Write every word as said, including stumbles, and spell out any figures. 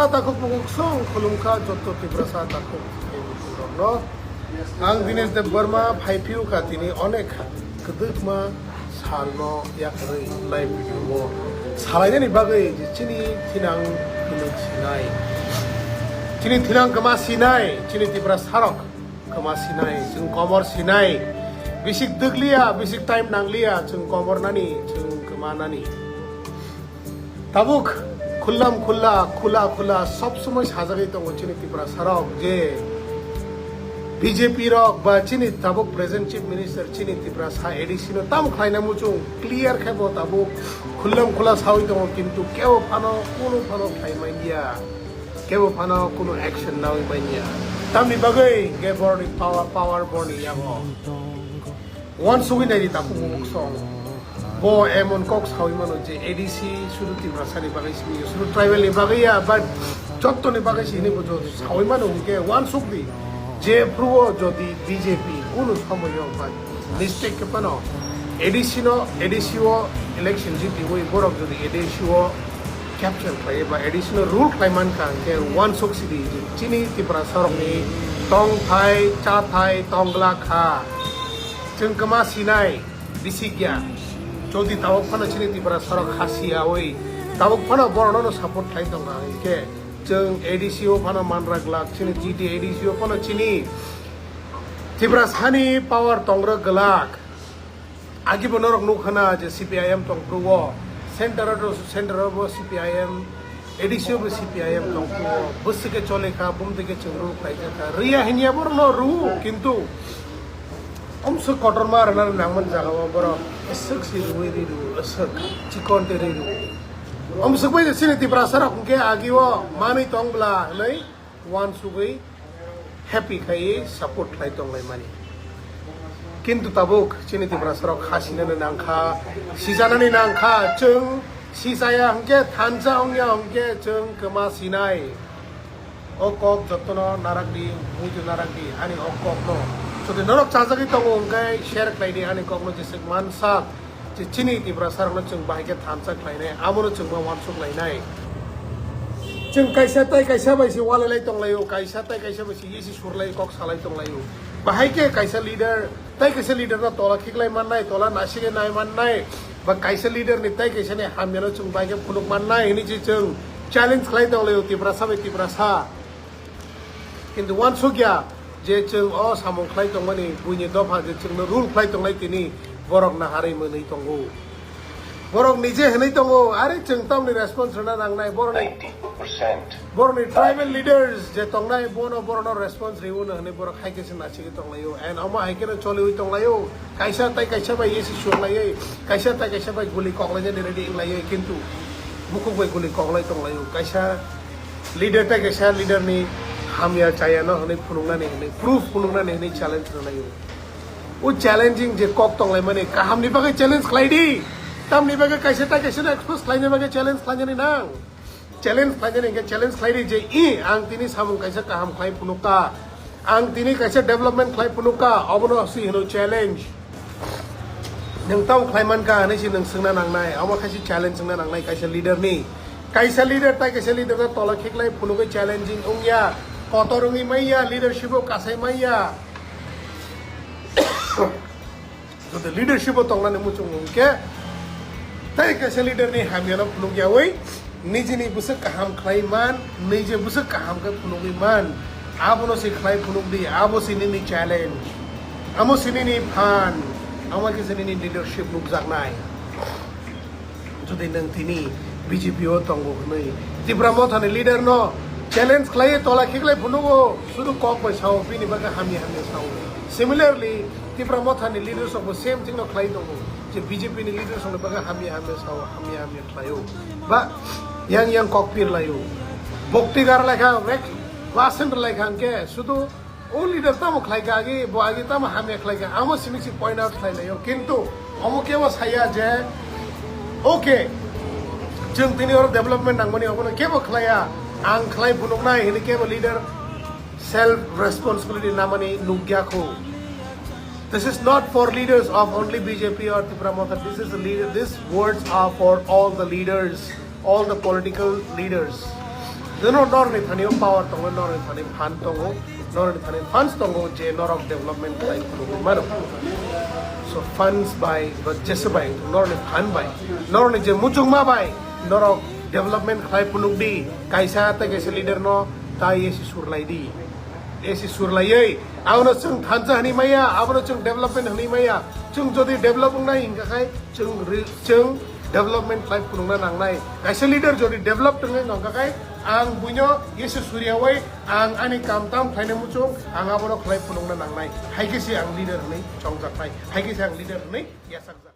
Takhuk bukhuk song khulumkha jotto Tiprasa takhuk rokno. Ang Dinesh Debbarma phai phiu kha tini onek kwdwkma salno yakarwi live video o salainani bagwi je chini thinang hwnwi sinai. Chini thinang kwma sinai, chini Tiprasarok kwma sinai, chwng komor sinai. Bisik dwkliya, bisik time nangliya, chwng komor nani, chwng kwma nani. Tabuk khullam khulla, khula khula sob somoi sajagwi tongo chini Tiprasarok je B J P rok ba chini tabuk present Chief Minister chini Tiprasa A D C no tam khlaina muchung clear khe bo tabuk khullam khula sawi tongo, kintu kebo phano kunu phano khlai manya, kebo phano kunu action nawi manya. Tamni bagwi ge borni power, power borni yago. Uansugwi naidi takhuk bukhuk song. Bo emon kok sawi mano je A D C sudu Tiprasani bagwi simi, sudu tribal ni bagwi ya, but jottoni bagwi si hinwi bo jo sawi mano hwnkhe uansukdi. Je phuru o jodi B J P kunu somoyo ba mistake khe phano A D C no, A D C o election jitiwi borok jodi A D C o capture khlai ba A D C no rule khlai man kha hwnkhe uansuk sidi je chini Tiprasarokni tongthai, chathai, tongla kha. Chwng kwma sinai, bisik ya. Jodi tabuk phano chini Tiprasarok khasi yawi, tabuk phano borokno no support khlai tongkha hwnkhe, chwng A D C o phano manra glak, chini G T A D C o phano chini Tiprasani power tongrok glak. Agi bo norok nukha na je C P I M tong phuru o, center o, center o bo C P I M, A D C o bo C P I M tong phuru o, bwswk khe chole kha, bumtwi khe chwng rule khlai kha. Riya hinya borokno rw, kintu omswk kotorma rwna nangmani jaga o borok aswk se rwui ri rw, aswk chikon tei ri rw. Omswk bai je chini Tiprasa rok hwnkhe agi o manwi tong bla hwnwi uansugwi happy khai support khlai tonglaimani. Kintu tabuk chini Tiprasa rok kha sinani nangkha, sijanani nangkha, chwng sisaya hwnkhe thansa wngya hwnkhe chwng kwma sinai. O kok jotono narakdi, muitu narakdi, ani o kokno. Jodi norok chajagwi tongo hwnkhe share khlaidi ani kokno jeswk mansak. Je chini Tiprasa rokno chwng bahai khe thansa khlainai, abono chwng ma uansuk lainai. Chwng kaisa tai kaisa bai se walai lai tonglaio, kaisa tai kaisa bai se isi surlai kok salai tonglaio. Bahai khe kaisa leader tai kaisa leader no tola khiklai mannai, tola nasigwi nai mannai, ba kaisa leader ni tai kaisa ni hamya no chwng bahai khe phunuk mannai hwnwi se chwng challenge khlai tonglaio Tiprasa bai Tiprasa. Kintu uansukya je chwng o samung khlai tongmani buini dopha je chwngno rule khlai tongnai tini borok naharwi mwnwi tongo. Borok nije hwnwi tongo, "Are chwng tamni response rwna nangnai, boroni, boroni tribal leaders je tongnai bono, borokno response rwino," hwnwi borok hai khe se nasigwi tonglaio. And omo hai kheno choliwi tonglaio. Kaisa tai kaisa bai isi surlaiwi, kaisa tai kaisa bai guli koklaijani ready wnglaiwi, kintu bukhuk bai guli koklai tonglaio. Kaisa leader tai kaisa leader ni hamya chaya no hwnwi phunuknani hwnwi, proof phunuknani hwnwi challenge rwlaio. O challenging je kok tonglaimani kahamni bagwi challenge khlaidi. Tamni bagwi kaisa tai kaisa no expose khlaina bagwi challenge khlainani nang. Challenge khlainani hwnkhe challenge khlaidi je, "I, ang tini samung kaisa kaham khlai phunukha, ang tini kaisa development khlai phunukha," obono si hino challenge. Nwng tamo khlai mankha hwnwi si nwng swngna nangnai, omo khe si challenge wngna nangnai kaisa leader ni. Kaisa leader tai kaisa leader no tola khiklai phunugwi challenging wngya, kotor wngwi manya, leadership o kasai manya. Jodi leadership o tongnani muchung hwnkhe, tai kaisa leader ni hamya no phunukyawi, nijini bwswk kaham khlai man, nije bwswk kaham khe phunugwi man, abono se khlai phunukdi, abo se nini challenge, amo se nini phan, amo khe se nini leadership nukjaknai. Jodi nwng tini B J P o tongo hwnwi Tipra Mothani leader no challenge khlaiwi tola khiklai phunugo, sudu kok bai sao, bini bagwi hamya hamya sao. Similarly, Tipra Mothani leaders rok bo same thing no khlai tongo, je B J P ni leaders rok ni bagwi hamya hamya sao, hamya hamya khlaio. Ba yang yang kok pir laio. Bokti gar laikha, rek, vasen laikha hwnkhe sudu O leader tamo khlai kha agi, bo agi tamo hamya khlai kha, amo simi si point out khlai laio. Kintu omo kebo saya je, okay, chwng tini oro development nangmani obono kebo khlaiya, ang khlai phunuknai hwnwi kebo leader self responsibility namani nukya kho. This is not for leaders of only B J P or Tipra Motha. This is a leader. These words are for all the leaders, all the political leaders. Jeno norni thani power tongo, norni thani fund tongo, norni thani funds tongo je norok development khlai phunugwi mano. So funds bai ba jesa bai norni fund bai, norni je muchungma bai norok development khlai phunuk di, kaisa tei kaisa leader no tai esi surlai di. Esi surlaiwi abono chwng thansa hwnwi maya, abono chwng development hwnwi maya. Chwng jodi develop wngnai hingkha khai chwng ri-, chwng development khlai phunukna nangnai. Kaisa leader jodi develop tongwi hwnkha khai ang buino esi suryawi ang ani kam tam khlaina muchung ang abono khlai phunukna nangnai. Hai khe se ang leader hwnwi chongjaknai. Hai khe se ang leader hwnwi yachakjak.